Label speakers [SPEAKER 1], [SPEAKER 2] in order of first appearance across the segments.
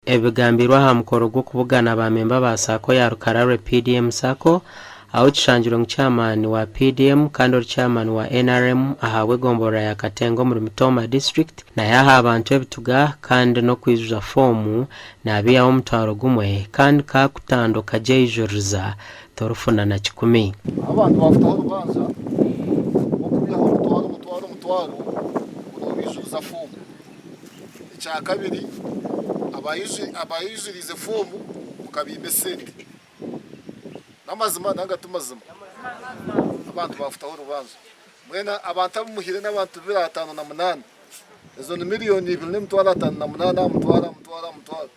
[SPEAKER 1] Ebi bigambirwe aha mukoro gw'okubugana ba memba ba Sacco ya Rukararwe PDM Sacco ahu kishangirwe ngu Chairman wa PDM kandi ori Chairman wa nrm ahabw'egomborora ya Katenga omuri Mitooma District nayaha abantu ebituga kandi n'okwijuza foomu nabiihaho omutwaro gumwe kandi kakutanda okagyeyijuririza torifuna na kikumi.
[SPEAKER 2] Abantu baafutaho orubanja rw'okubaihaho omutwaro omutwaro omutwaro ngu noobaijuriza foomu. Ekyakabiri, abaijuriize foomu mukabaima esente. N'amazima nanga ti mazima? Abantu baafutaho orubanja. Mbwenu abantu abu muhaire n'abantu 258. Ezo ni miriyoni 2 858 aha mutwaro aha mutwaro aha mutwaro.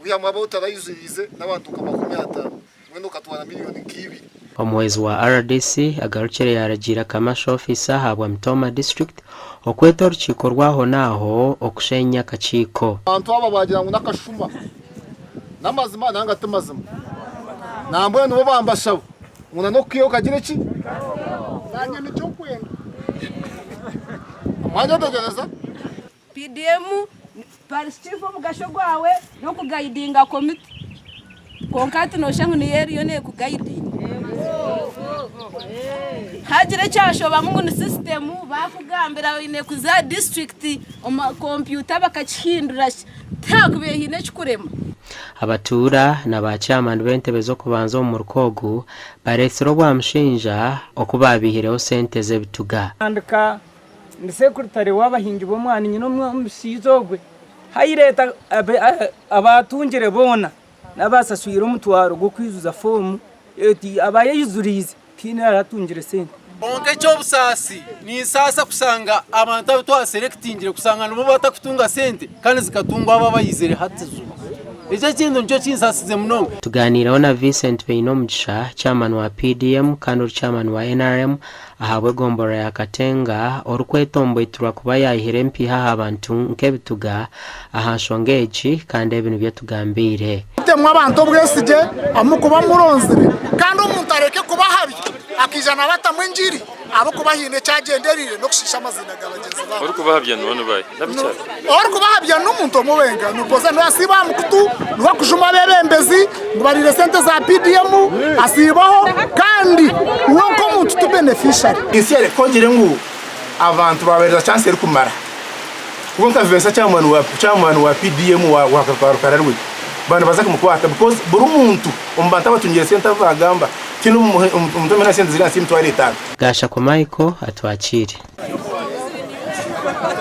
[SPEAKER 2] Wihamu abu otaraijuriize n'abantu nka 50. Mbwenu okatwara miriyoni nk'ibiri.
[SPEAKER 1] Omuhwezi wa rdc agarukire yaragiira Commercial Officer ahabwa Mitooma District okweta orukiiko rw'aho n'aho okushenya akakiiko.
[SPEAKER 2] Abantu aba baagira ngu n'akashuma. N'amazima nanga ti mazima? Nambwenu bo bambashaba ngu na n'okukaiha okagire ki?
[SPEAKER 3] Nanye nikyo nkwenda.
[SPEAKER 2] Mwanyetegyereza?
[SPEAKER 4] PDM, Parish Chief omugasho gwawe n'okugayidinga komiti kwonka hati noshusha ngu niyo eriyo nekugayidinga. Hagira ekyashobamu ngu ni sisitemu bakugambira oine kuza aha disiturikiti omu kompyuta bakakihindura tihakubaire haine ekikurema.
[SPEAKER 1] Abatuura na ba chairman b'entebe z'okubanza omu muruka ogu bareetsire obwamushinja oku baabaihireho sente z'ebituga.
[SPEAKER 5] Ntandika Ndi sekuritare w'abahingi b'omwani nyine omushaija ogwe hayireeta abaatungire boona n'abaasaswire omutwaro gw'okwijuza foomu abaayeyijuriize tihaine aratungire sente.
[SPEAKER 6] Kwonka eky'obusaasi, ninsaasa kushanga abantu abu twaserekitingire kushanga nibo batakutunga sente kandi zikatungwa abo abaizire hati juba. Ekyo ekintu nikyo kinsaasize munonga.
[SPEAKER 1] Tugaaniireho na Vincent Bainomugisha, Chairman wa PDM kandi ori Chairman wa nrm ahabw'egomborora ya Katenga orikwetomboitirwa kuba yaihire empiiha aha bantu nk'ebituga aha nshonga egi kandi ebi nibyo atugambiire.
[SPEAKER 3] Mutemu abantu obwesigye ahamukuba muronzire, kandi omuntu areke kubahabya akaija nabatamu engiri ahabw'okuba haine eki agyendereire n'okushiisha amaziina ga bagyenzi baabo.
[SPEAKER 7] Orikubahabya niwe nibahi? Nabikyari?
[SPEAKER 3] Orikubahabya n'omuntu omwe wenka niwe niwe asiiba aha mukutu, niwe akujuma abeebembezi ngu bariire sente za PDM, asiibaho kandi we nk'omuntu ti beneficiary.
[SPEAKER 8] Ensi yareka ogire ngu abantu babahereza chance erikumara. Kuba nka Vincent chairman wa chairman wa PDM wa wa Rukararwe baba nibaza kumukwata because buri muntu omu bantu abatungire sente abu bagamba tihaine omuntu omwe na sente ziri ahansi y'emitwaro etano.
[SPEAKER 1] Gashakwa Michael atwakiire.